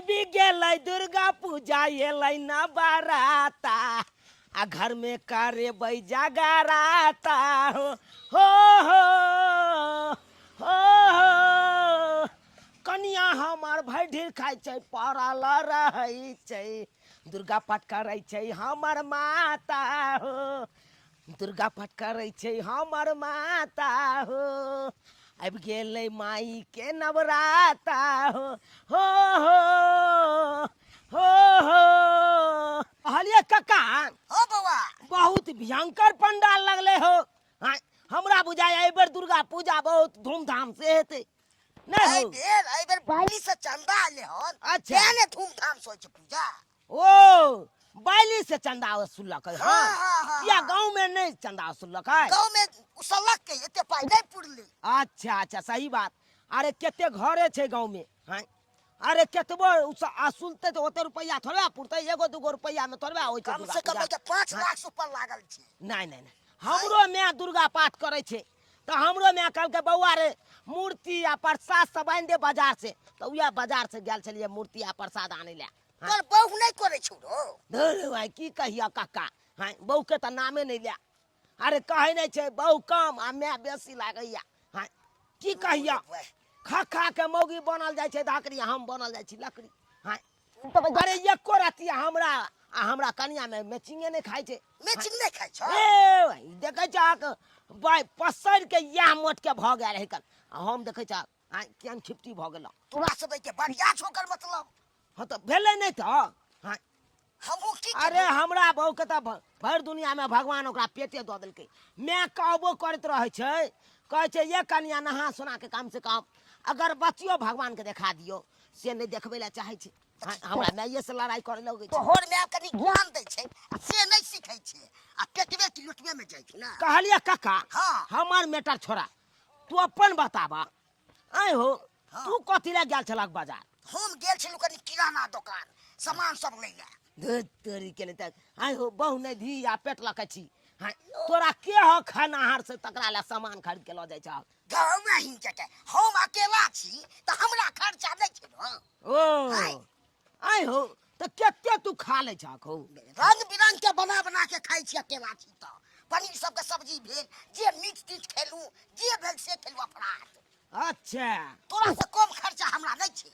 आबि गेलै दुर्गा पूजा एलै नवराता आ घर में करेबै जगराता हो हो हो हो हो। कनिया हमर भरि ढेर खाइ छै पड़ल रहै छै दुर्गा पाठ करै छै हमर माता हो दुर्गा पाठ करै छै हमर माता हो आबि गेलै माई के नवराता हो हो हो हो हो। कहलियै कक्का, हो बौआ, बहुत भयंकर पंडाल लगले हो। हाँ, हमरा बुझाय एहि बेर दुर्गा पूजा बहुत धूमधाम से हेतै। नहि एहि हो बेर, एहि बेर बाली से चंदा आले हन। अच्छा। तें ने धूमधाम से होइ छै पूजा। ओ बाली से चंदा वसूलक है? हाँ, हाँ, हाँ, या हाँ। गांव में नहीं चंदा वसूलक है? गाँव में उसलक के एते पाइ नहि पुरले। अच्छा अच्छा, सही बात। अरे कते घरे छै गांव में? हाँ, अरे केतबो असुलते तऽ ओते रुपैआ थोड़बे पुरतै, एगो दूगो रुपैआ में थोड़बे होइ छै कम दुर्गा से कम पूजा। एहिके 5 लाख से ऊपर लागल छै। नहीं नहीं नहीं, हमरो माय दुर्गा पाठ करै छै तऽ हमरो माय कहलकै बौआ रे मूर्ति आ प्रसाद सब आनि दे बाजार से, तऽ उएह बाजार से गेल छलियै मूर्ति आ प्रसाद आनै लए। हाँ। तोर बहु नहि करै छौ रो? धुर भाई, की कहिया काका, हाँ बहु के तऽ नामे नहि ले। अरे कहै नहि छै बहु कम आ माय बेसी लागैया। हाँ की कहिया, खा खा के मौगी बनल जाइ छै धाकड़ी, हम बनल जाइ छी लकड़ी। हाँ अरे एको रत्ती हमरा आ हमरा कनिया में मैचिंगे नहि खाइ छै। मैचिंग नहि खाइ छौ? ए देखै छहक भाई पसरि के इएह मोट के भऽ गेल है कल, आ हम देखै छहक आँय केहन खिपटी भऽ गेलहुँ। तोरा सब के बढ़िया छौ ओकर मतलब। हाँ तऽ भेलै नहि तऽ। हाँ हमहूँ की अरे हमरा बहू के तऽ भरि दुनिया में भगवान ओकरा पेटे दऽ देलकै। माय कहबो करैत रहै छै, कहै छै ये कनिया नहा सोना के कम से कम अगरबत्तियो भगवान के देखा दियौ, से नहि देखबै लए चाहै छै। हाँ, हमरा माइये से लड़ाई करे लगै छै। तोहर माय कनि ज्ञान दै छै आ से नहि सीखै छै आ पेटबे की लुटबे में जाइ छै ना। कहलियै काका, हाँ। हमर मैटर छोड़ा, तू अपन बताबा। आय हो, हाँ। तू कथी लए गेल छलक बाजार? हम गेल छलहुँ कनि किराना दोकान सामान सब लै लए। धुर तोरी के नहि तऽ आय हो, बहु नहि धी आ पेट लऽ के छी। हाँ, तोरा के हो खानाहार से तकरा लए सामान खरीद के लऽ जाइ छह? गाँव में ही के हम अकेला छी तऽ हमरा खर्चा नहि छै ने। ओ आय। आय हो, तऽ कते तू खा लै छहक हो? रंग बिरंग के बना बना के खाइ छी अकेला छी तऽ। पनीर सबके सब्जी भेल, जे मीट तीट खेलहुँ, जे भेल से खेलहुँ अपराध। अच्छा तोरा से कम खर्चा हमरा नहि छै।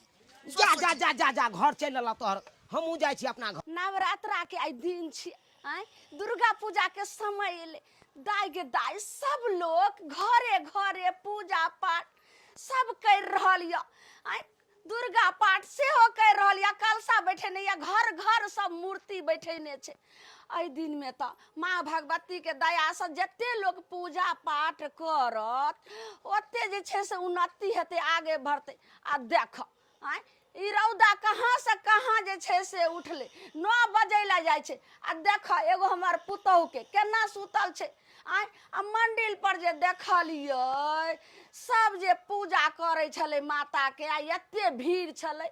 जा जा जा जा जा, घर चलि एलऽ तोहर, हमहूँ जाइ छी अपना घर। नवरात्रा के आइ दिन छी, आँय दुर्गा पूजा के समय एलै। दाइ गे दाइ, सब लोक घरे घरे पूजा पाठ सब करि रहल यऽ। आँय दुर्गा पाठ सेहो करि रहल यऽ, कलशा बैठेने यऽ, घर घर सब मूर्ति बैठेने छै। एहि दिनमे तऽ माँ भगवतीके दयासँ जते लोक पूजा पाठ करत ओते जे छै से उन्नति हेतै, आगे बढ़तै। आ देख आँय ई रौदा कहाँसँ कहाँ जे छै से उठलै, 9 बजे लए जाइ छै। आ देख एगो हमर पुतहुके केना सुतल छै। आँय आ मण्डिल पर जे देखलियै सब जे पूजा करै छलै माताके, आ एते भीड़ छलै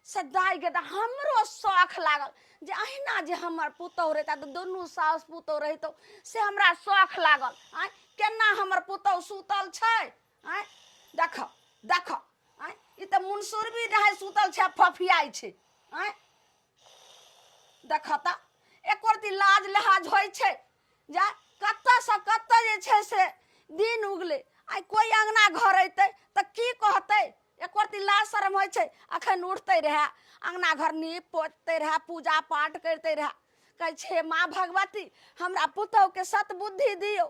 से दाइ गे तऽ हमरो शौख लागल जे अहिना जे हमर पुतहु रहिता तऽ दुनू साउस पुतहु रहितौ, से हमरा शौख लागल। आँय केना हमर पुतहु सुतल छै। आँय देख देख, आँय ई तऽ मुनसुरबी रहै सुतल छै, फफियाइ छै। आँय देख तऽ एको रत्ती लाज लिहाज होइ छै? जा कतऽसँ कतऽ जे छै से दिन उगलै। आइ कोइ अङ्गना घर अयतै तऽ की कहतै? एको रत्ती लाज शरम होइ छै? अखन उठतै रहए, अङ्गना घर नीप पोततै रहए, पूजा पाठ करितै रहए। कहै छै माँ भगवती हमरा पुतहुके सतबुद्धि दियौ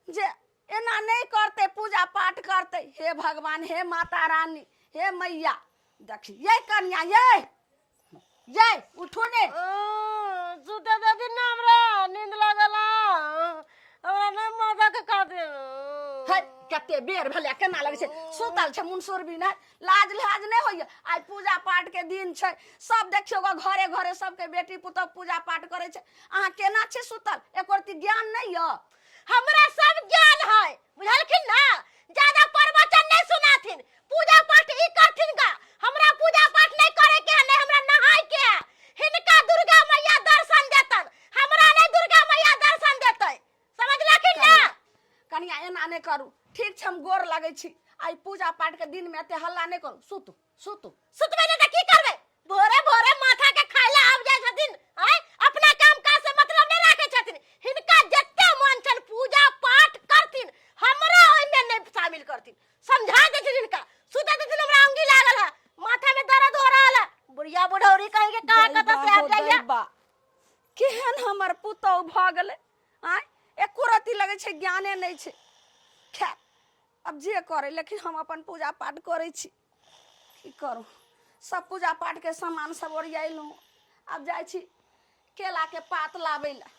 जे एना नहि करतै, पूजा पाठ करतै। हे भगवान, हे माता रानी, हे मैया, देखी ये कनिया, ये ये उठू ने। सुते दे ना, हमरा नींद लागल, हमरा नहीं माथा के का दे। है कते बेर भेलै, केना लगै छै सुतल छै मुनसुरबी। नहि लाज लिहाज नहि होइए? आइ पूजा पाठ के दिन छै, सब देखियौ ग घरे घरे सबके बेटी पुतहु पूजा पाठ करै छै, अहाँ केना छी सुतल? एको रत्ती ज्ञान नहि यऽ? हमरा सब ज्ञान है, बुझलखिन ना? ज्यादा प्रवचन नहीं सुनाथिन। पूजा पाठ ई करथिन गा, हमरा पूजा पाठ नहीं करे के है, नहीं हमरा नहाय के है। हिनका दुर्गा मैया दर्शन देतन, हमरा नहीं दुर्गा मैया दर्शन देतै, समझलखिन ना? कनिया एना नहि करू, ठीक छै? हम गोर लगै छी। आइ पूजा पाठ के दिन में एते हल्ला नहि करू, सुतू सुतू। सुतबै नहीं तऽ की करबै? केहन हमर पुतहु भऽ गेलै आँय एको रत्ती लगै छै ज्ञाने नहि छै खैर आब जे करै लेकिन हम अपन पूजा पाठ करै छी की करू सब पूजा पाठके सामान सब ओरियाइलहुँ आब जाइ छी केलाके पात लाबै लए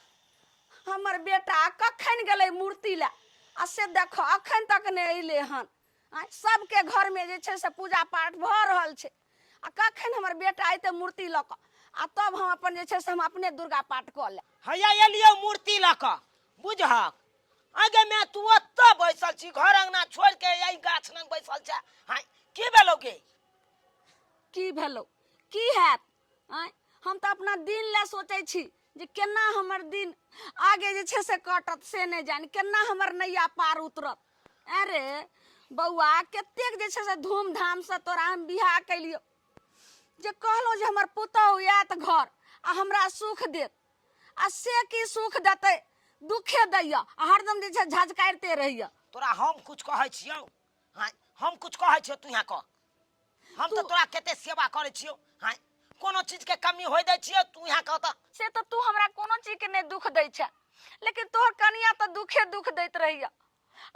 हमर बेटा कखन गेलै मूर्ति लए आ से देखो अखन तक नहि अयलै हन आँय सबके घरमे जे छै से पूजा पाठ भऽ रहल छै आ कखन हमर बेटा अयतै मूर्ति लऽ कऽ आ तब हम अपन जे छै से हम अपने दुर्गा पाठ कऽ लेब हैया एलियौ मूर्ति लऽ कऽ बुझहक आगे मैं तू ओतऽ बैसल छी घर अंगना छोड़ के एहि गाछ लग बैसल छै हाँ की भेलौ गे की भेलौ की हैत आँय हम तऽ अपना दिन लए सोचै छी जे केना हमर दिन आगे जे छै से कटत से नहि जानि केना हमर नैया पार उतरत अरे बौआ कतेक जे छै से धूमधामसँ तोरा हम बियाह केलियौ जे कहलहुँ जे हमर पुतहु आयत घर आ हमरा सुख देत आ से की सुख देतै दुखे दैया आ हरदम जे छै झझकारिते रहैया तोरा हम कुछ कहै छियौ हाँ हम कुछ कहै छियौ तू यहाँ कह हम तऽ तोरा कते सेवा करै छियौ हाँ कोनो चीज के कमी होय दै छियौ तू यहाँ कह तऽ से तऽ तू हमरा कोनो चीज के नहि दुख दै छै लेकिन तोहर कनिया तऽ दुखे दुख दैत रहैया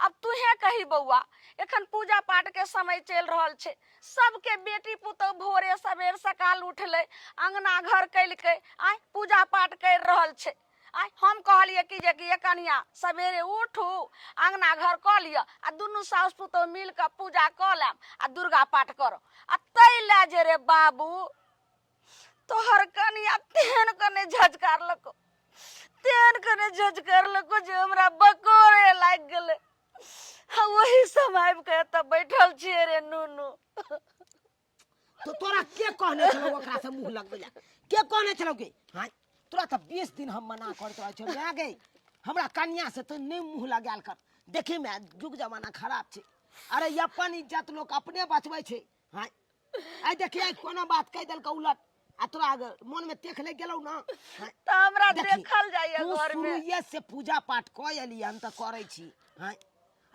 आब तूहे कही बौआ एखन पूजा पाठ के समय चलि रहल छै सबके बेटी पुतोह भोरे सबेर सकाल उठलै अंगना घर केलकै आय पूजा पाठ करि रहल छै आय हम कहलियै कि जे कि कनिया सवेरे उठू अंगना घर कऽ लिअ आ दुनू साउस पुतोह मिल कऽ पूजा कऽ लेब आ दुर्गा पाठ करब आ ताहि लए जे रे बाबू तोहर कनिया तेहन कने झझकारलको तेहन कने झझकारलको जे हमरा बकोरे लागि गेलै आ ओही सब आबि कऽ एतऽ बैठल छियै रे नुनू तो तोरा के कहने छलौ ओकरा से मुंह लगबै ला के कहने छलौ के हां तोरा तऽ 20 दिन हम मना करैत रहै छियौ माय गे हमरा कन्या से तो नहि मुंह लगायल कर देखी माय युग जमाना खराब छै अरे अपन इज्जत लोक अपने बचबै छै हां आइ देखी आइ कोनो बात कहि देलकै उलट आ तोरा अगर मन में तेख लागि गेलौ ना हां तऽ हमरा देखी, देखल जाइए तू घरमे शुरुए से पूजा पाठ कऽ एली हम तऽ करै छी हां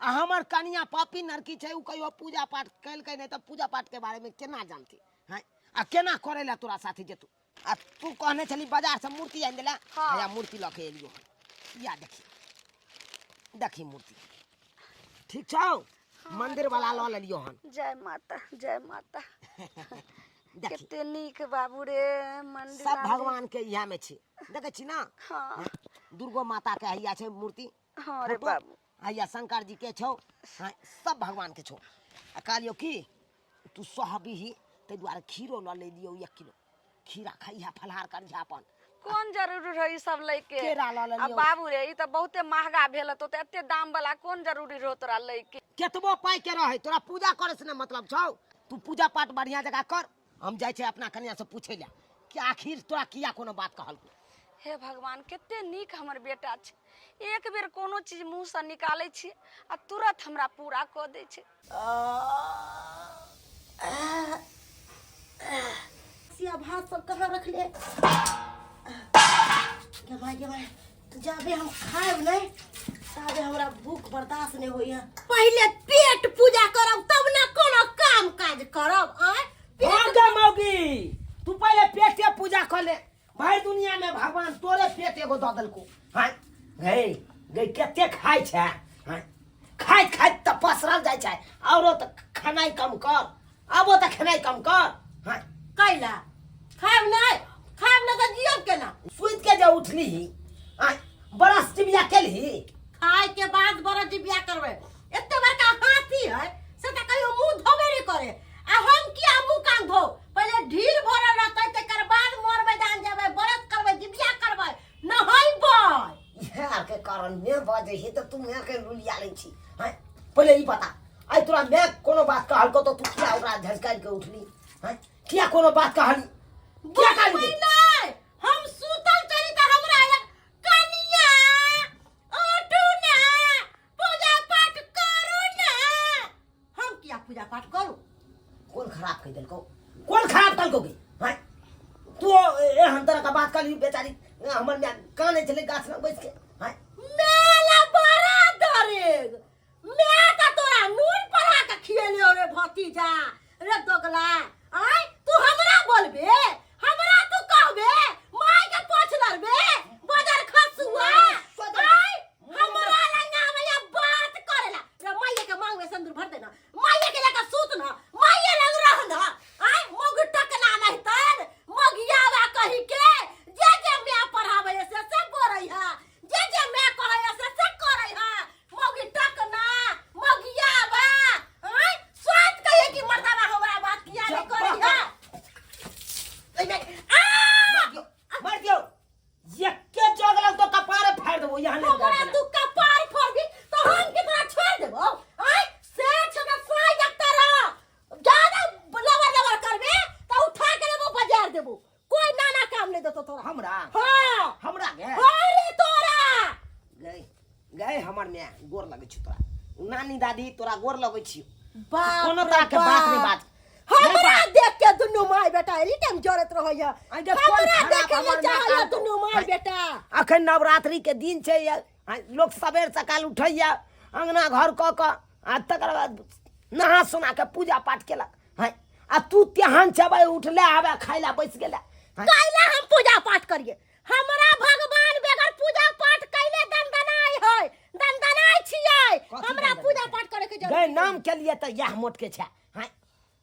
आ हमर कनिया पापी नरकी छै ओ कहियो पूजा पाठ केलकै नहि तऽ पूजा पाठ के बारे में केना जानतै हैं आ केना करै लए तोरा साथे जेतौ आ तू कहने छली बाजार से मूर्ति आनि देला हाँ। हैया मूर्ति लऽ के एलियो हन या देखी देखी मूर्ति ठीक छौ मंदिर वाला लऽ लेलियो हन जय माता जय माता देखी कते नीक बाबू रे मंदिर सब आर। भगवान के इहा में छै देखै छी ना हाँ दुर्गो माता के हैया छै मूर्ति हाँ रे फोटो बाबू हैया शंकर जी के छौ हाँ, सब भगवान के छौ आ कहलियौ की तू सहबीही ताहि दुआरे खीरो लऽ लेलियौ 1 किलो खीरा खइहा फलहार करिहा अपन कोन जरूरी रहे ई सब लैके केरा लऽ आ लेलियौ बाबू रे ई तऽ बहुते महगा भेल तो एते दाम वाला कोन जरूरी रहो तोरा लैके केतबो पाइ के रहै तोरा पूजा करे से ने मतलब छौ तू पूजा पाठ बढ़िया जगह कर हम जाइ छै अपना कनिया से पूछै लए कि आखिर तोरा किया कोनो बात कहलकौ हे भगवान कते नीक हमर बेटा छै एक बेर कोनो चीज मुँहसँ निकालै छी आ तुरत हमरा पूरा कऽ दै छै सिया भात सब कहाँ रखले गे माय गे माय जाबे हम खायब नहि ताबे हमरा भूख बर्दाश्त नहि होइया पहिले पेट पूजा करब तब ने कोनो काम काज करब आँय भाग गे मौगी तू पहिले पेटे पूजा कर ले भरि दुनिया में भगवान तोरे पेट एगो दऽ देलको हाँ हे गे कते खाइ छै हाँ खाइत खाइत तऽ पसरल जाइ छै औरो तऽ खेनाइ कम कर आबो तऽ खेनाइ कम कर हाँ कैला खायब नहि खायब नहि तऽ जियब केना सुति के जे उठली हाँ बरस चिबिया केलही खाय के बाद बड़ जिबिया करबै एते बड़का हाथी है से तऽ कहियो मुंह धोबे नहि करे आ हम किया मुंह कान धो पहिले ढील भरल रहतै तकर बाद मर मैदान जेबै व्रत करबै जिबिया करबै नहैबै इएह आरके कारण मे बजै हे तऽ तू मायके लुलिया लै छी हँ पहिले ई बता आइ तोरा माय कोनो बात कहलकौ तऽ तू किया ओकरा झझकारि के उठली हँ किया कोनो बात कहली किया कहली नहि हम सुतल चली तऽ हमरा एक कनिया उठू ने पूजा पाठ करू ने हम किया पूजा पाठ करू कोन खराब कहि देलकौ कोन खराब कहलकौ गे हँ तू एहन तरह के बात कहली बेचारी हमर माय कानै छलै गाछ लग बैस के हँ मेला बड़ा दरेग मैं त तोरा नून पढ़ा के खियेलियो रे भतीजा रे दोगला आय तू हमरा बोलबे हमरा तू कहबे माय के पोछ लड़बे तै आ मार दियो, मार दियो। एके जग लग तो कपारे फाड़ देबो यहाँ नहीं हमरा तू कपार फोड़बी तो हम के तोरा छोड़ देबो आय से छना साई जगता रह ज्यादा लवर लवर करबे तो उठा के लेबो बाजार देबो कोई नाना काम नहीं देतो तोरा। हमरा? हाँ। हमरा गे? हाँ रे तोरा। गए गए हमर माय, गोर लगै छी तोरा। नानी दादी तोरा गोर लगै छी। बाप कोनो रे तरह के बात नहीं बाप। बात। हमरा नहीं बात। देख के दुनू माय बेटा एनी टाइम जरत रहैया। आइ जे कोन हमरा खराब देखे हमर ले चाहैया माय दुनू माय आइ। बेटा। अखन नवरात्रि के दिन छै, आ लोक सबेर सकाल उठैया, अंगना घर कऽ कऽ आ तकर बाद नहा सोना के पूजा पाठ केलक। हैं, आ तू तेहन छबै उठले आबे खाइ ला बैस गेले। हैं? कैला हम पूजा पाठ करिए? हमरा भगवान बगैर पूजा पाठ कैले दनदनाय है, दनदनाय छियै। कथी हमरा दनदनाय पूजा छै? पाठ करे के जरूरत गए नहीं। नाम के लिए तऽ इएह मोट के छै। हैं,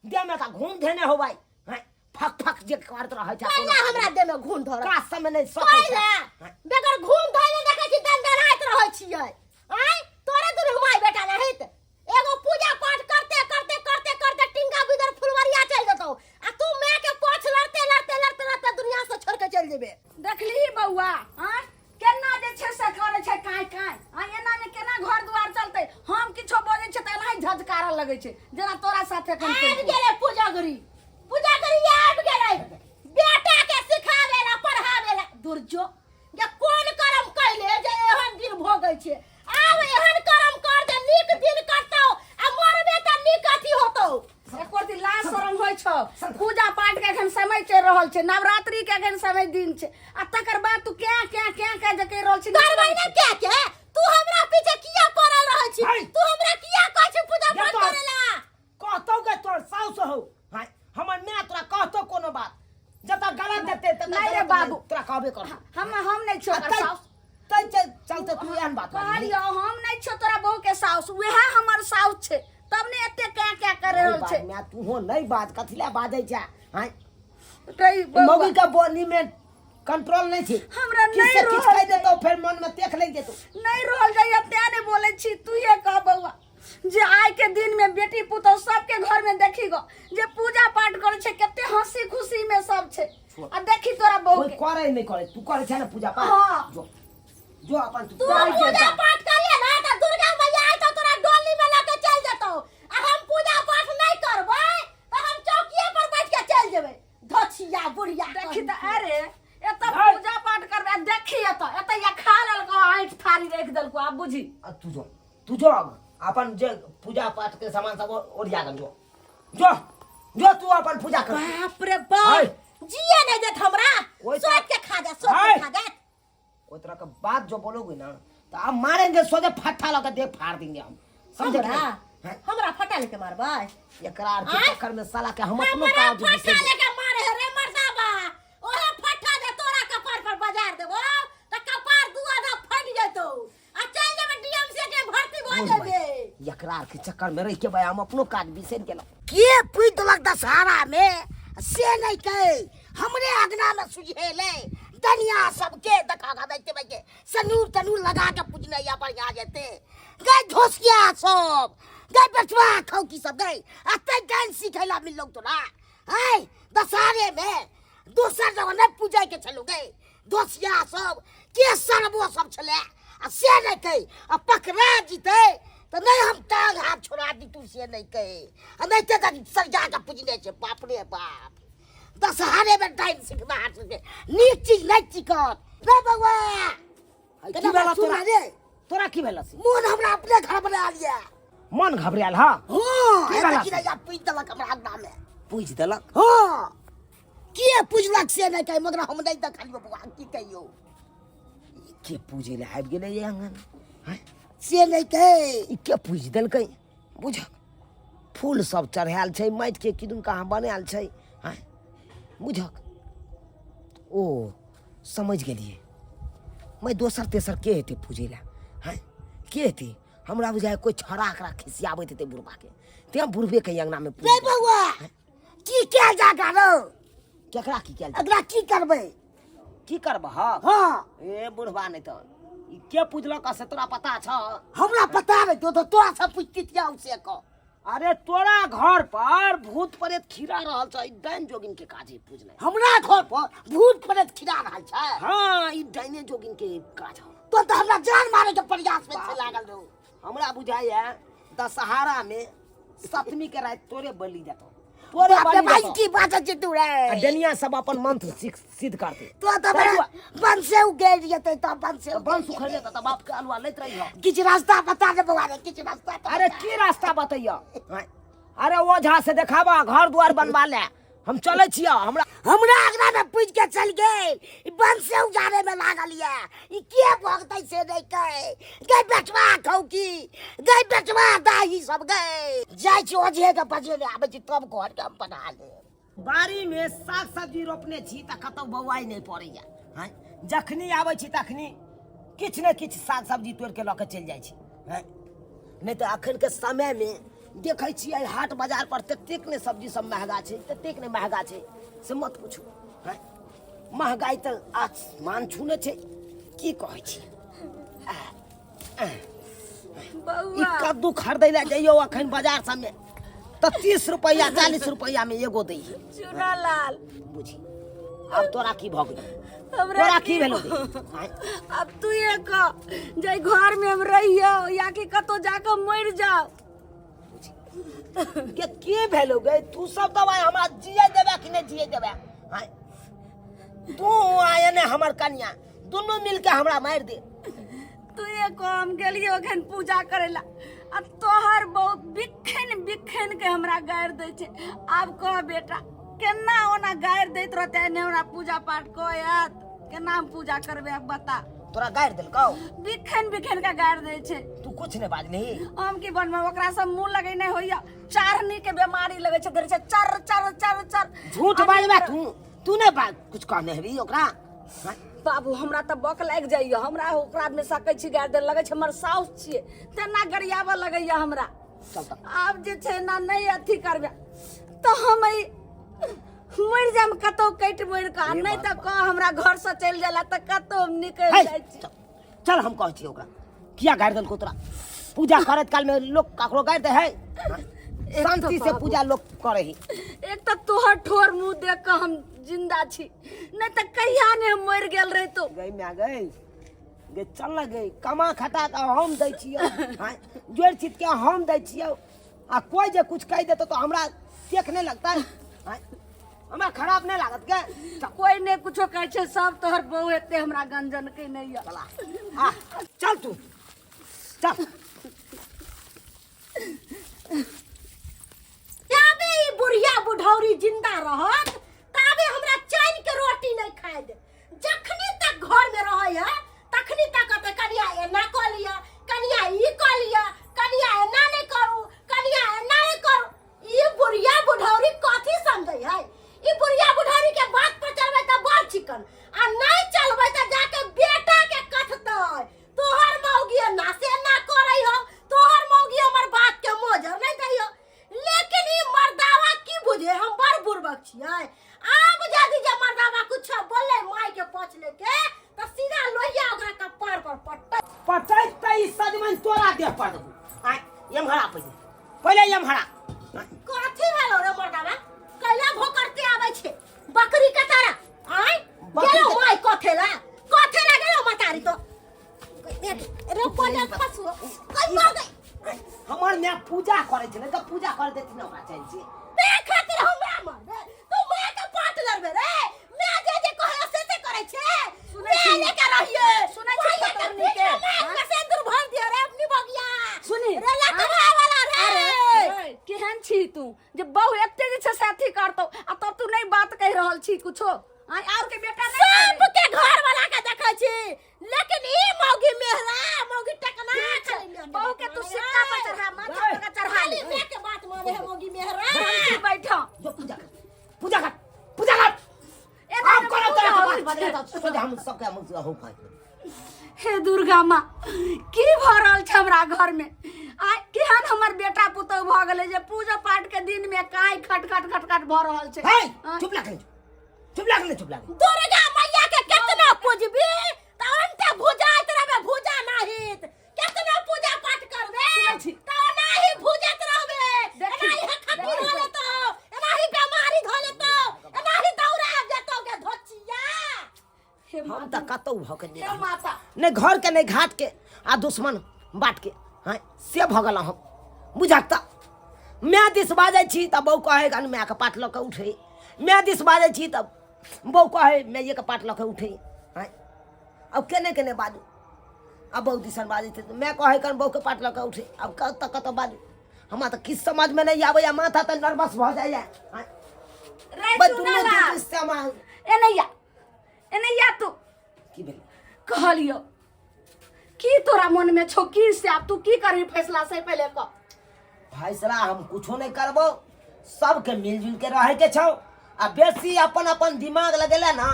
देह में तऽ घूम धेने होबै। हैं, फक फक जे करत रहै छै। कैला हमरा देह में घूम धरत? काज सबमे नहि सकै छै। कैला हैं? बगैर घूम धरले देखै छी दनदनाइत रहै छियै। आँय तोरे दुनू माय बेटा रहित एगो पूजा पाठ करते करते करते करते टिंगा बिदर फुलवरिया चल जेतौ आ तू माय के पाछ लड़ते लड़ते लड़ते लड़ते दुनिया से छोड़ के चल जेबे। देखली बौआ, आँय केना जे छै से करै छै काँय काँय। आँय एना ने केना घर दुआर चलतै? हम किछो बजै छै तऽ एनाही झझकारऽ लगै छै जेना तोरा साथे एखन आबि केलकै। गेलै पूजागरी, पूजागरी आबि गेलै बेटा के सिखावे ला पढ़ावे ला। दुर्जो जे कोन कर्म कैले जे एहन दिन भोगै छै? आब एहन कर्म कर जे नीक दिन कटतौ आ मरबे तऽ नीक अथी होतौ। एको दिन लाज शरम होइ छौ? पूजा पाठ के एखन समय चलि रहल छै, नवरात्रि के एखन समय दिन छै आ तकर बाद तू क्या क्या क्या क्या जे कहि रहल छी? करबै ने क्या के? तू हमरा पीछे किया पड़ल रहै छी? है। तू हमरा किया कहै छी पूजा ये पाठ तो- करे ला? कहतौ के तोर साउस हौ। हाँ, हमर माय तोरा कहतौ कोनो बात जतऽ गलत देतै ततऽ नहीं रे गलत बाबू। तोरा कहबे करतौ। हम नहीं छियौ आ ओकर तै- साउस। तै चलते तू एहन बात बाजली। कहलियौ हम नहीं छियौ तोरा बहू के साउस, उएह हमर साउस छै तब ने एते क्या क्या कर नहीं रहल बाज, छै। माय तूहो नहीं बाज, कथी लए बाजै छै? हाँ? कहि बौआ। मौगी के बोली में कंट्रोल नहीं छै। हमरा किछु नहीं से किछु रहल कहि देतौ, फेर मन में तेख लागि जेतौ। नहीं रहल जाइए तें नहीं बोलै छी। तू ये कह बौआ जे आइ के दिन में बेटी पुतोह सबके घर में देखी गो जे पूजा पाठ करे छै, कते हंसी खुशी में सब छै आ देखी तोरा बहू कोई के करे नहीं करे, तू करे छै ने पूजा पाठ? हाँ। जो जो अपन तू तू करे छै पूजा तऽ। पाठ करिए ना तऽ दुर्गा मैया आइ तऽ तोरा डोली में लके चल जेतौ आ हम पूजा पाठ नहीं करबै तऽ हम चौकिए पर बैठ के चल जेबै। धछिया बुढ़िया देखी कहीं तऽ के। अरे एतऽ है। पूजा पाठ करबै आ देखी एतऽ एतऽ या खा लेलको आँठि थारी राखि देलको। आब बुझी आ तू जो, तू जो अब अपन जे पूजा पाठ के सामान सब ओरिया के जो जो जो तू अपन पूजा कर। बाप रे बाप, है। जिए नहीं देत हमरा। कोई सोच के खा जा, सोच है। के खा जा। कोई तरह का बात जो बोलोगे ना तो आप मारेंगे, सोचे फट्टा लगा दे फाड़ देंगे हम, समझे कि हमरा नहीं? हैं? हमरा फटा लेके मारबै? एकरा आर के आँय? चक्कर में साला के हम अपनो हमरा काज फटा बिसरि लेके मारे हे रे मर्दाबा। ओहे फटा जे तोरा कपार पर बाजार देबो त कपार दू आधा फटि जेतौ आ चल जेबै डीएमसी के भर्ती भऽ जेबै। एकरा आर के चक्कर में रह के भाई हम अपनो काज बिसरि गेलहुँ। के पूछि देलक दशहरा में से नहीं कहे, हमरे अंगना में सुझेले दनिया सबके देखा खा देखते बैठे सनूर तनूर लगा के पूजने या बढ़िया जेते गए धोसिया सब गए बेचवा खाऊ की सब गए अते डांस सिखेला मिललो तोरा हैं दशहरे में दोसर जगह नहीं पूजे के छलू गए दोसिया सब के सरबो सब छले आ से नहीं कहे आ पकड़ा जीते तो नहीं हम टांग हाथ छोड़ा दी तू से नहीं कहे आ नहीं ते सरिया के पूजने छे। बाप रे बाप, दशहरे में टाइम सिखना हाथ से नीक चीज नहीं चिकत रे बउआ। की केना भेला सुन तोरा? रे? तोरा की भेला से? मन हमरा अपने घर बना लिया। मन घबरायल? हाँ हाँ, की भेला की से? नहीं पूछ देलक हमरा अंगना में। पूछि देलक? हाँ, के पूजलक से नहीं कहे, मगर हम नहीं देखलियो बउआ, की कहियो। के पूजे ले आबि गेलै ये आंगन? हैं? से नहीं कहे। ई के पूछि देलकै? बुझक फूल सब चढ़ायल छै, माटि के किदुन कहाँ बनायल छै। हैं बुझक, ओ समझ गेलियै मैं, दोसर तेसर के हेतै पूजै लए? हैं के हेतै? हमरा बुझाय कोई छड़ा एकरा खिसियाबैत हेतै बुढ़बा के, तें बुढ़बे के अंगना में पूजै रे बउआ, की कयल जा रौ? केकरा की कयल? एकरा की करबै? की करबह? हाँ। ए बुढ़बा, नहीं तऽ ई के पूजलक से तोरा पता छ? हमरा पता नहीं, तो तोरा से पूछती थिया उसे को। अरे तोरा घर पर भूत प्रेत खिरा रहल छै, ई डाइन जोगिन के काज है पूजनाइ। हमरा घर पर भूत प्रेत खिरा रहल छै? हाँ, ई डाइने जोगिन के काज है। तो तऽ हमरा जान मारे के प्रयास में छै लागल रहू। हमरा बुझाइया दशहरा में सप्तमी के रात तोरे बलि जेतौ, तोरे बाप रे बलि भाई जेतौ। की बात छै तू रे? आ डनिया सब अपन मंत्र सीख सिद्ध करते। तो तऽ बड़ा बन से उगेर जेतै, तऽ बन से बन सुखड़ जेतौ तऽ बाप के अलुआ लैत रहियो। किछु रास्ता बता दे बौआ रे, किछु रास्ता तऽ अरे बता। की रास्ता बतैयो? आँय? अरे ओझा से देखाबा, घर द्वार बनवा ले, हम चलै छियौ। हमरा हमरा अंगना में पूज के चल गेल, ई बन से उजारे में लागल ये, ई के भोगतै से नहीं कहे। गई बेटवा खौकी, गई बेटवा दाही सब गए। जाइ छी ओझे के बजेने आबै छी, तब घर के हम बना लेब। बाड़ी में साग सब्जी रोपने छी तऽ कतौ बौआइ नहि पड़ैया। हँ, जखनी आबै छी तखनी किछु ने किछु साग सब्जी तोड़ि के लऽ के चलि जाइ छी। हँ, नहि तऽ अखन के समय में देखै छियै हाट बाजार पर ततेक ने सब्जी सब महगा छै, ततेक ने महगा छै से मत पूछू। हँ, महगाई तऽ आसमान छूने छै, की कहै छी। ई बौआ कद्दू खरीदै लए जइयौ अखन बाजार सबमे तऽ 30 रुपैआ 40 रुपैआ में एगो दै है। चुनालाल बुझी आब तोरा की भऽ गेलौ? हमरा तोरा की भेलौ गे? आँय? अब तू ये कह जे घर में हम रहियो या कि कतौ जाके मरि जाओ। के की भेलौ गे? तू सब दवाई हमरा जिए देबे कि नहि जिए देबे? आँय? तू आ एने हमर कनिया दुनू मिलके हमरा मारि दे। तू ये कह, हम गेलियो अखन पूजा करे ला आ तोहर बहु बिखन बिखन के हमरा गारि दै छै। आब कह बेटा, केना ओना गारि दैत रहते ने हमरा पूजा पाठ कऽ आयत, केना हम पूजा करबै आब बता। तोरा गारि देलकौ? बिखन बिखन के गारि दै छै। तू कुछ नहि बाजलही? हम की बनबै, ओकरा सब मुंह लगेने होइया, चारनी के बीमारी लगै छै, धरै छै चर चर चर चर। झूठ बाजबे तू? तू नहि बाज, कुछ कहने हेबी ओकरा? हाँ? बाबू हमरा तऽ बक लागि जाइया, हमरा ओकरा में सकै छी गारि दे, लगै छै हमर साउस छियै तेना गरियाबऽ लगैया हमरा। चल तऽ। आब जे छै ना नहि अथी करबै तऽ हम ई मरि जायब कतौ कटि मरि कऽ, आ हे नहि तऽ भगवान। कह हमरा घर से चलि जाला तऽ कतौ हम निकलि हे, जाइ छी। चल, चल हम कहै छियै ओकरा किया गारि देलकौ तोरा? पूजा करैत काल में लोक ककरो गारि दै है? एक शांति तऽ से बाबू, पूजा लोक करे है। एक तऽ तोहर ठोर मुंह देख कऽ हम जिंदा छी, नहि तऽ कहिया ने हम मरि गेल रहितौ। गई माय गई, गे चल ना गई, कमा खटा के हम दै छियौ, हाँ, जोड़ चित के हम दै छियौ, आ कोई जे कुछ कहि देतौ तऽ हमरा देख नहि लगतै? हाँ, हमरा खराब नहि लागत गे? चल। कोई नहि कुछो कहै छै, सब तोहर बहु एते हमरा गंजन केने यऽ। चला आ, चल तू चल। जाबे ई बुढ़िया बुढ़ौरी जिंदा रहत ताबे हमरा चैन के रोटी नहीं खाए दे। जखनी तक घर में रहे है तखनी तक कहते कनिया एना कऽ लिअ, कनिया ई कऽ लिअ, कनिया एना नहीं करू, कनिया एना नहीं करू। ई बुढ़िया बुढ़ौरी कथी समझै है? ई बुढ़िया बुढ़ौरी के बात पर चलबै तऽ बड़ चिकन, आ नहीं चलबै तऽ जाके बेटा के कथतै तोहर मौगी एना से एना करै हो, तोहर मौगी हमर बात के मोजर नहीं दै हो। लेकिन ई मर्दावा की बुझे हम बड़ बुड़बक छियै। आब यदि जे मर्दावा कुछ बोले माय के पछ लेके तऽ सीधा लोहिया ओकरा कपार पर पटै पटै तऽ ई सजमनि तोरा देह पर देबू। आँय, एम्हर आ पहिले, पहिले एम्हर आ। कथी भेलो रे मर्दावा? कैला भोकरते आबै छै बकरी के तारा? आँय बकरी गेलो के- माय कथेला कथेला गेलो मतारी तो रे बोले फसो कई मर गई। हमर माय पूजा करै छलै तऽ पूजा कर देथिन ओकरा चैन से। ते खातिर हमरा मरबे तू? माय के पाट लड़बे रे? माय जे जे कहै से से करै छै। सुनै माय छी? लेके रहिए। सुनै छी माय के पतरनी पीठ के? में माय हाँ? के सिंदूर भर दियो रे अपनी बगिया। सुनी? रे लटवा वाला रे। अरे केहन छी तू जे बहु एते जे छै से अथी करतौ आ तब तू नहि बात कहि रहल छी कुछो? आय और के बेटा नहि छै? सबके घर वाला के देखै छी, लेकिन ई मौगी मेहरा मौगी टकना ठीक छै, खाली मेह के बहू बात के तू माने सिक्का पर है। चढ़ा, माथा पर चढ़ा खाली ले। मेह के बात माने है मौगी मेहरा। शांति बैठ। जो पूजा कर, पूजा कर, पूजा कर। एना आप पूजा करो तोरा के होइ बात छै। बदले तऽ सोझे हम सबके हम हो खाइ। हे दुर्गा माँ, की भऽ रहल छै हमरा घर में? आ केहन हमर बेटा पुतोह भऽ गेलै जे पूजा पाठ के दिन में काई खट खट खट खट भऽ रहल छै। हे आँय? चुप लागल, चुप लागल, चुप लागल। दुर्गा मैया के केतना पूजबी त अंते भुजाइत रहबे, भुजा नाहित। केतना पूजा पाठ करबे सुनै छी? त ओनाही भुजैत रहबे। हम तऽ कतहु भऽ के नहि हे रहब। माता नहि घर के नहि घाट के आ दुश्मन बाट के हँ से भऽ गेलहुँ हम बुझक तऽ माय दिस बाजै छी तऽ बहू कहै कन मायके पाट लऽ कऽ उठै माय दिस बाजै छी तऽ बहू कहै मायके पाट लऽ कऽ उठै हँ आब केने केने बाजू आ बहू दिसन बाजै छै तऽ माय कहै कन बहूके पाट लऽ कऽ उठै आब कतऽ कतऽ बाजू हमरा तऽ किछु समझमे नहि आबैए माथा तऽ नर्वस भऽ जाइए हँ रे बस चुना दुनू लाल दिस से हमरा एनैया एनैया तू की भेलै कहलियो की तोरा मन में छौ की से आब तू की करबी फैसला से पहले कह फैसला हम कुछो नहीं करबो सबके मिलजुल के रहे के छौ आ बेसी अपन अपन दिमाग लगेला ना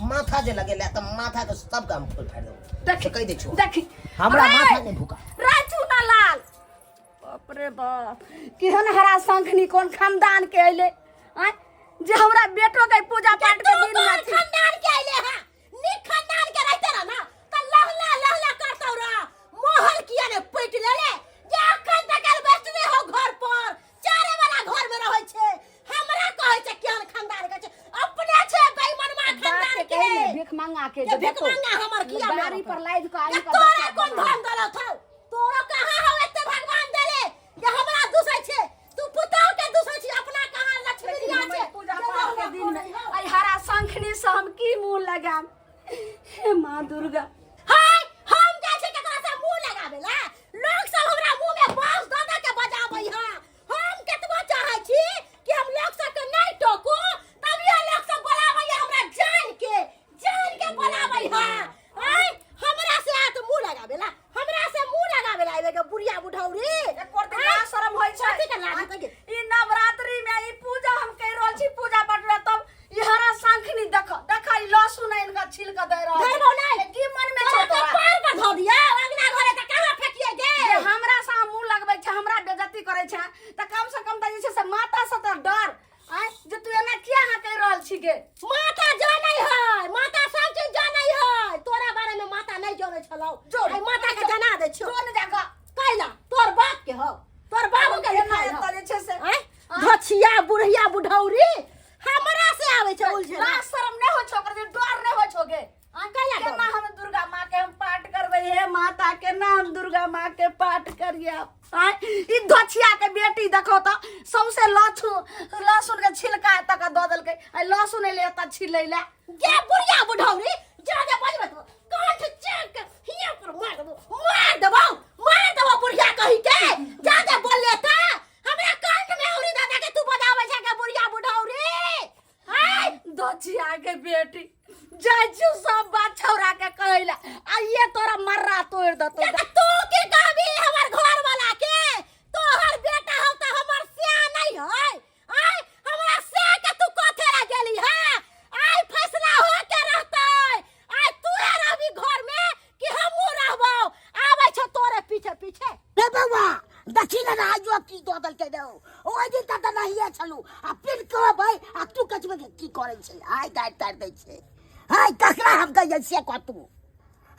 माथा जे लगेला तऽ माथा के सबके हम फोड़ फाड़ि देबो देखी से कहि दै छौ देखी हमरा रे, माथा नहि भूका रे चूना लाल बाप रे बाप केहन हरा शंखनी कोन खानदान के अइले आँय जे हमरा बेटो के पूजा पाठ के तू दिन में कोन अथी खानदान के अइले हँ नीक खानदान के रहते रह ना त लहला लहला करतौ रह मोहल किया ने पीट लेले जे अखन तक एलबेस्टरे हो घर पर चारे वाला घर में रहै छै हमरा कहै छै केहन खानदान के छै अपने छै बेईमानमा बाप खानदान के के कहि ने भीख मांगा के जे भीख मांगा हमर किया गाड़ी पर लाद के आनि जे के तोरा बच्चा कोन बना। धन दलत हौ तोरा कहाँ हौ एते भगवान देले जे हमरा दुसै छै तू पुतहु के दुसै छी अपना कहाँ लक्ष्मी लेकिन लिया हमर छै पूजा जे पाठ के रहुआ दिन में करै हौ। आई हरा शंखनी से हम की मुंह लगाम हे माँ दुर्गा हाय हम जाइ छै केकरा से मुंह लगाबे ला लोग सब हमरा मुंह में बांस दऽ दऽ के बजाबै हा हम केतबो चाहै छी कि हम लोग सब के नहीं टोकू तभियो लोग सब बोलाबै हमरा जान के जान के बोलाबै हा आय हमरा से आत मुंह लगाबे ला हमरा से मुंह लगाबे ला एबे के बुढ़िया बुढ़ौरी एको दिन लाज शरम होइ छै कथी के लाज होतै गे? ई नवरात्रि में ई पूजा हम कहि रहल छी पूजा पाठ में तब ई हरा शंखनी देख देख ई लहसुन आनि कऽ छील कऽ दे रहल छै। धरबौ नहि। की मन में छौ तोरा तोरा पार पर धऽ दिया अंगना घरे तऽ कहाँ फेकिए गे जे हमरा से अहाँ मुंह लगबै छै हमरा बेइज्जती करै छै तऽ कम से कम तऽ जे छै से माता से तऽ डर आँय जे तू एना किया अहाँ कहि रहल छी गे माता जानै है माता सब चीज जानै है तोरा बारे में माता नहीं जानै छलौ जो आई माता के जना दै छियौ जो ने जाकऽ कैला तोर बाप के हौ तोर बाबू के एना लिखाइ हौ एतऽ जे छै से आँय धछिया बुढ़िया बुढ़ौरी हमरा से आबै छै उलझे लाज शरम नहि होइ छौ ओकर जे डर नहि होइ छौ गे आ कैला डर? केना हम दुर्गा माँ के हम पाठ करबै हे माता केना हम दुर्गा माँ के पाठ करिए आँय ई धछिया के बेटी देखो तऽ सौंसे लहसुन लहसुन के छिलका एतऽ के दऽ देलकै आ लहसुन एलै एतऽ छिलै लए गे बुढ़िया बुढ़ौरी जा जा बजबै तो कांठ चेक हिया पर मार देबो मार देबो मार देबो बुढ़िया कही के जा जा बोल ले त हमरा कांठ में औरी दादा के तू बजावे छै के बुढ़िया बुढ़ौरी आय धछिया के बेटी जाइ छियौ सब बात छौड़ा के कहै लए आ ये तोरा मर्रा तोड़ि देतौ के तू की कहबी हमर घर वाला के तोहर बेटा हौ त हमर स्या नहीं है आय हमरा स्या के तू कथे ला गेली है आय फैसला हो के रहतै आय तू रहबी घर में कि हमहू रहबौ आबै छौ तोरे पीछे पीछे रे बौआ देखी ने आइयो की दऽ देलकै रे ओहि दिन तक तऽ नहिए छलू आ फिर कहबै आ तू कचबै के की करै छै आइ गारि तारि दै छै हाय ककरा हम कहियै से कह तू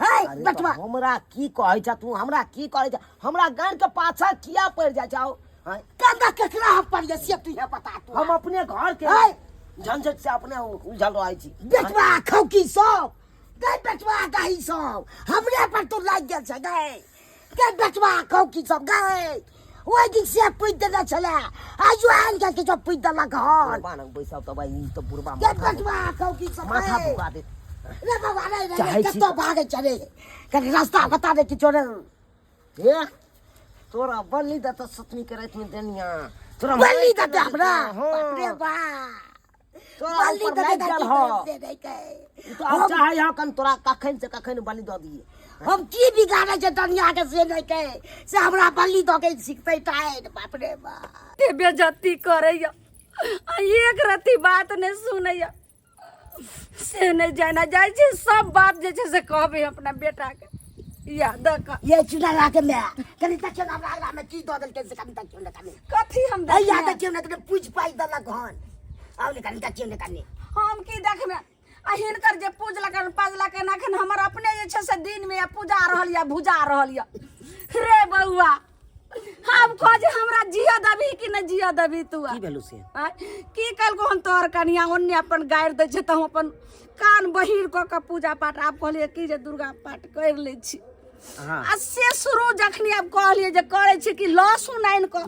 हाय अरे तऽ बचवा हमरा की कहै छ तू हमरा की कहै छ हमरा गान के पाछा किया पड़ जाइ छौ आँय? कंधा ककरा हम पड़ियै से तू हे बता तू हम अपने घर के आँय? झंझट से अपने उलझल रहै छी बेचवा खौकी सब गै बेचवा गही सब हमरे पर तू लागि गेल छै गै गै बेचवा खौकी सब गै ओहि दिन से पूछि देने छलै आइयो आनि के किछो पूछि देलक हन बुढ़बा लग बैसब तऽ भाई ई तऽ बुढ़बा गै माथा बेचवा खौकी सब माथा गै। भुका देत रे बाबा रे रे चाहै छी कतऽ भागै छै रे कनि रास्ता बता दे किछो रे हे तोरा बलि देतौ सतमी के राति में देनिया तोरा बलि मारि देतै हमरा हाँ। बाप रे बाप तोरा बलि ऊपर देतै लागि तऽ गेल की हौ करब से नहि कहै। ई तो आब चाहे हँ कन तोरा कखन से कखन बलि दऽ दिए हम की बिगाड़े छै दुनिया के से नहि कहै से हमरा बलि दऽ के सिखतै टाइट बाप रे बाप ते बेजती करैया आ एक रत्ती बात नहि सुनैया से नहि जाना जाइ छै सब बात जे छै से कहबै अपना बेटाके या देख ये चुना ला के मैं कनि देखियौ ने हमरा आगरा में की दऽ देलकै से कनि देखियौ ने कनि कथी हम हैया देखबै देखियौ ने कनि पूछि पाइ देलक हन आउ ने कनि देखियौ ने कनि हम की देखबै आ हिनकर जे पूजलक पाजलक एखन हमर अपने जे छै से दिनमे पूजा रहल यऽ भुजा रहल यऽ रे बौआ आब कह जे हमरा जिया देबही कि नहि जिया देबही तू की भेलौ से आँय? की कहलको हम तोहर कनिया ओन्ने अपन गारि दै छै तऽ हम अपन कान बहिर कऽ कऽ पूजा पाठ आब कहलियै की जे दुर्गा पाठ करि लै छी हाँ आ से शुरू जखनी आब कहलियै जे करै छी कि लहसुन आनि कऽ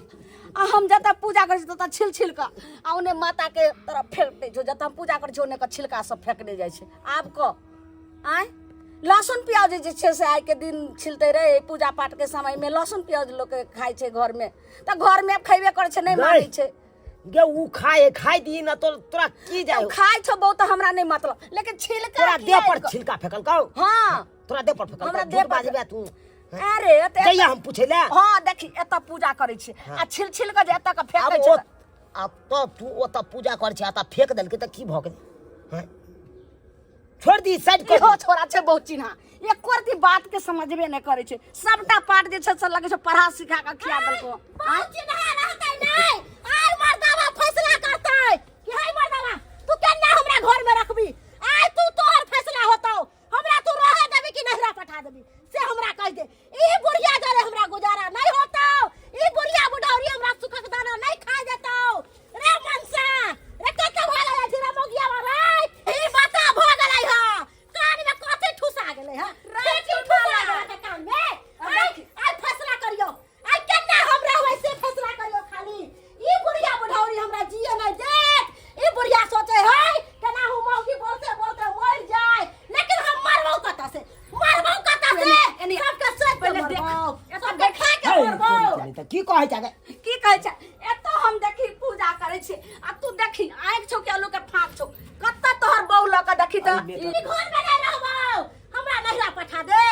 आ हम जतऽ पूजा करै छी ततऽ छिल छिल कऽ आ ओन्ने माताके तरफ फेंक दै छौ जतऽ हम पूजा करै छी ओन्ने कऽ छिलका सब फेंकने जाइ छै आब कह आँय लहसुन प्याज जे छै से आइके दिन छिलते रहे पूजा पाठके समयमे लहसुन प्याज लोक खाइ छै घरमे तऽ घरमे आब खयबे करै छै नहि मानै छै गे उ खाए खाय दी ना तो तोरा की जाय तो खाइ छौ बहुत हमरा नहि मतलब लेकिन छिलका तोरा किया देह पर आनि कऽ- छिलका फेकल कौ हाँ तोरा देह पर फेकल हमरा झूठ देह पर बाजबे तू अरे तऽ जइया हम पूछे ले हाँ देखी एतऽ पूजा करै छी आ छिल छिल कऽ जे एतऽ के आब फेकै छै ओ आब तो तू ओतऽ पूजा कर छै आ तऽ फेक देलकै तऽ की भऽ गेलै हैं? छोड़ दी साइड कर इहो छोरा छै बहुत चिन्हा एको रति बात के समझबे नहि करै छै सबटा पाठ जे छै से लगै छै पढ़ा सिखा कऽ खिया देलको बहुत चिन्हा रहतै नहि आइ मर्दावा फैसला करतै कि हे मर्दावा तू केना हमरा घर में रखबी आइ तू तोहर फैसला होतौ हमरा तू रहे देबी कि नहिरा पठा देबी से हमरा कह दे ई बुढ़िया जरे हमरा गुजारा नहीं होतौ ई बुढ़िया बुढ़ौरी हमरा सुखक दाना नहीं खाए देतौ रे मनसा रे कत भऽ गेलै जीरा मोगिया रे ई बता भऽ गेलै ह कान में कथी ठुसा गेलै ह रे ठुसा गेलै कान में आइ आइ फैसला करियो आइ केना हम रहबै से फैसला करियो खाली ई बुढ़िया बुढ़ौरी हमरा जिए नहीं देत ई बुढ़िया सोचे है केना हूँ मौगी बोलते बोलते मर जाए लेकिन हम मरबौ कतऽ से मरबौ कतऽ से एनी- सबके सोच के पहिले देख। मरबौ सबके खा के है, मरबौ तोरी के तऽ की कहै छै की कहै छै एतऽ हम देखी पूजा करै छी आ तू देखी आँखि छौ कि आलू के फाँक छौ कतऽ तोहर बहू लऽ कऽ देखी तऽ अरे ई घर में नहीं रहबौ हमरा नहिरा पठा दे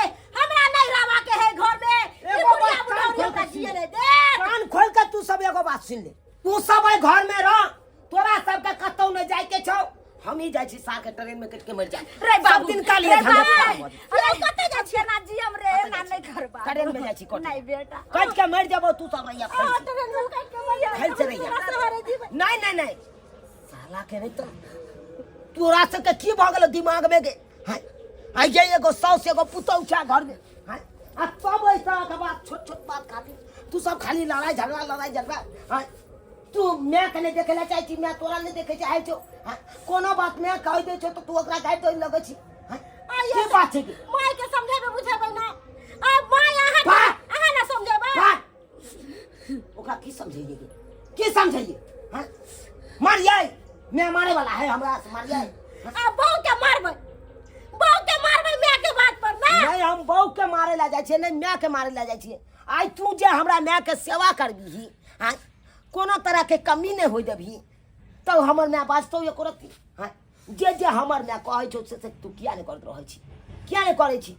हमरा नहीं रहबा के है घर में ई एगो बुढ़िया बात कान बुढ़ौरी खोल हमरा के सुन जिए ले। नहीं देत कान खोल के तू सब एगो बात सुन ले तू सब एहि घर में रह तोरा सबके कतौ नहीं जाय के छौ हम ही जाइ छी सार के ट्रेन में कट के मर जाए रे बाबू सब दिन का लिए रे धंधा बाबू, खत्म हो जाए। अरे कतऽ जाइ छियै ना जियम रे ना नहीं करबा ट्रेन में जाइ छी कट नहीं बेटा कट के मर जेबो तू सब रहिया आ, ट्रेन में काट के मर जाए फैल से रहिया। तोरा सहारे जीबै नहीं नहीं नहीं साला के नहीं तो तोरा सबके की भऽ गेलो दिमाग में गे हाय आइ जे एगो साउस एगो पुतहु छै घर में हाय आ तब एहि तरह के बात छोट छोट बात खातिर तू सब खाली लड़ाई झगड़ा लड़ाई झगड़ा हाय तू माय के नहि देखे लए चाहै छी माय तोरा नहि देखे चाहै छौ हाय कोनो बात माय कहि दै छौ तऽ तू ओकरा गारि दै लगै छी हाय की बात छै की माय के समझेबै बुझेबै ना आ माय अहाँ वाह! अहाँ ना समझेबै वाह! ओकरा की समझैए गे की समझैए हाँ मारियै मैं मारे वाला है हमरा से मारियै आ बहू के मारबै बहू के मारबै माय के बात पर ना नहीं हम बहू के मारे ला जाइ छियै नहीं माय के मारे ला जाइ छियै आइ तू जे हमरा माय के सेवा करबीही हाँ कोनो तरह के कमी नहीं होय देबही तब हमर माय बाजतौ एको रत्ती हाँ जे जे हमर माय कहै छौ से से तू किया नहीं करैत रहै छी किया नहीं करै छी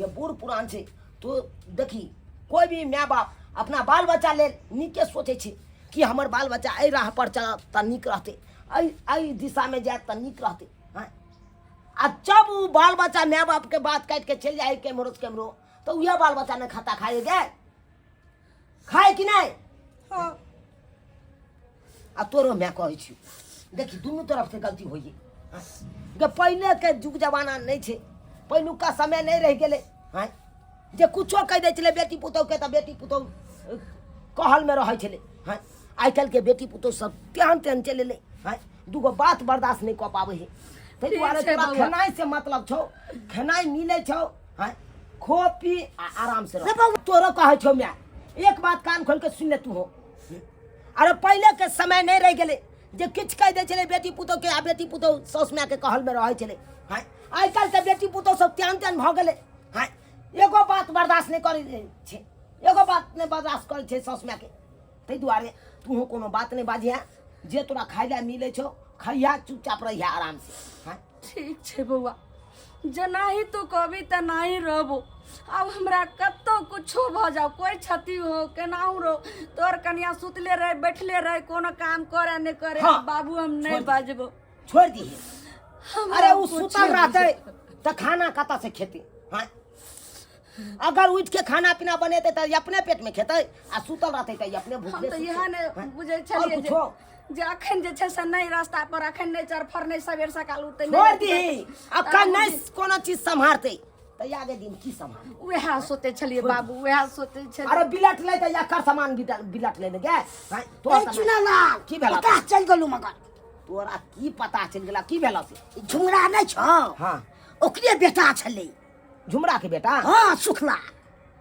ये बूढ़ पुरान छै तो देखी कोई भी माय बाप अपना बाल बच्चा लेल नीके सोचै छै कि हमर बाल बच्चा एहि राह पर चलत तऽ नीक रहतै एहि एहि दिशामे जायत तऽ नीक रहतै हँ आ जब ओ बाल बच्चा माय बापके बात काटि के चलि जाइ केम्हरो से केम्हरो तऽ उएह बाल बच्चा ने खाता खाइ गे खाय कि नहि हाँ आ तोरो माय कहै छियौ देखी दुनू तरफसँ गलती होइए गे पहिलेके युग जमाना नहि छै पहिलुका समय नहि रहि गेलै आँय जे कुछो कहि दै छलै बेटी पुतहुके तऽ बेटी पुतहु कहलमे रहै छलै आँय आइ काल्हिके बेटी पुतहु सब तेहन तेहन चलि एलै आँय दूगो बात बर्दाश्त नहि कऽ पाबै है ताहि ठीक दुआरे छै तोरा बौआ। खेनाइ से मतलब छौ खेनाइ मिलै छौ आँय खो पी आ आराम से रह तोरो कहै छौ माय एक बात कान खोल के सुनि ले तू हो अरे पहिले के समय नहि रहि गेलै जे किछु कहि दै छलै बेटी पुतोहके आ बेटी पुतोह साउस मायके कहलमे रहै छलै हँ आइ काल्हि तऽ बेटी पुतोह सब तेहन तेहन भऽ गेलै हँ एगो बात बर्दाश्त नहि करै छै एगो बात नहि बर्दाश्त करै छै साउस मायके ताहि दुआरे तूहो कोनो बात नहि बाजिहे जे तोरा खाइ लए मिलै छौ खइहा चुपचाप रहिहे आरामसँ हँ ठीक छै बौआ जेनाही तू कहबी तेनाही रहबो आब हमरा कतौ कुछो भऽ जाओ कोई क्षति हो केनाहु रहो तोर कनिया सुतले रहे बैठले रहे कोनो काम करे नहि करे हाँ। बाबू हम नहि छोड़ दे। बाजबो छोड़ि दिहे हमरा अरे ओ कुछो सुतल रहतै तऽ खाना कतऽ से खेतै हँ अगर उठि के खाना पीना बनेतै तऽ अपने पेट में खेतै आ सुतल रहतै तऽ अपने हम भूखले तऽ सुततै। इएह ने हँ? बुझै आओर छलियै जे कुछो जे अखन जे छै से नहि रास्ता पर अखन नहि चरफर नहि सबेर सकाल उठतै छोड़ दीही अखन नहि कोनो चीज सम्हारतै तऽ आगे दिन की सामान? वएह सोचै छलियै बाबू, वएह सोचै छलियै। अरे बिलट ले तऽ एकर सामान बिलट ले ने गे। हैं, तोहर ए सामान- चुनालाल, की भेला? पता चलि गेलौ मगर। तोरा की पता चलि गेला? की भेला से? ई झुमरा नहि छौ? हाँ। ओकरे बेटा छलै। झुमरा के बेटा? हाँ, सुखला।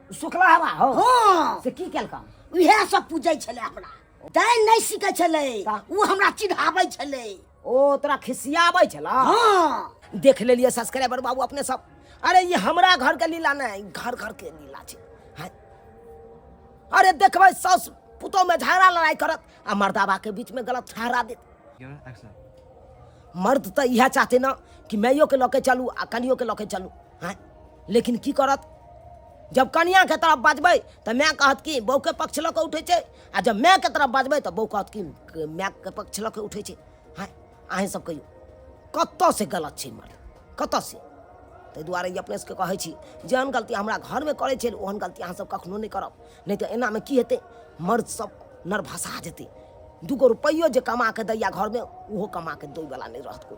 सुखला हवा हो? हाँ। से की केलका? उएह सब पूजै छलै हमरा, तैं नहि सीखै छलै। ता? ओ हमरा चिढ़ाबै छलै। ओ तोरा खिसियाबै छला? हाँ। देख लेलियै सब्सक्राइबर बाबू अपने सब। अरे ई हमरा घर के लीला नहि, घर घर के लीला छै। हाँ। अरे देखबै साउस पुतोह में झगड़ा लड़ाई करत आ मर्दाबा के बीच में गलत ठहरा देत। मर्द तऽ इएह चाहते ना कि माइयो के लऽ के चलू आ कनियो के लऽ के चलू। हाँ, लेकिन की करत, जब कनिया के तरफ बजबै तऽ माय कहत कि बहू के पक्ष लऽ के उठै छै, आ जब माय के तरफ बजबै तऽ बहू कहत कि माय के पक्ष लऽ के उठै छै। हाँ, अहीं सब कहियौ कतऽ से गलत छै मर्द, कतऽ से? ताहि दुआरे ई अपने सबके कहै छी, जेहन गलती हमरा घरमे करै छै ओहन गलती अहाँ सब कखनो नहि करब, नहि तऽ एनामे की हेतै, मर्द सब नरभसा जेतै। दूगो रुपैयो जे कमा के दैया घरमे, ओहो कमा के दैवला नहि रहत कोइ।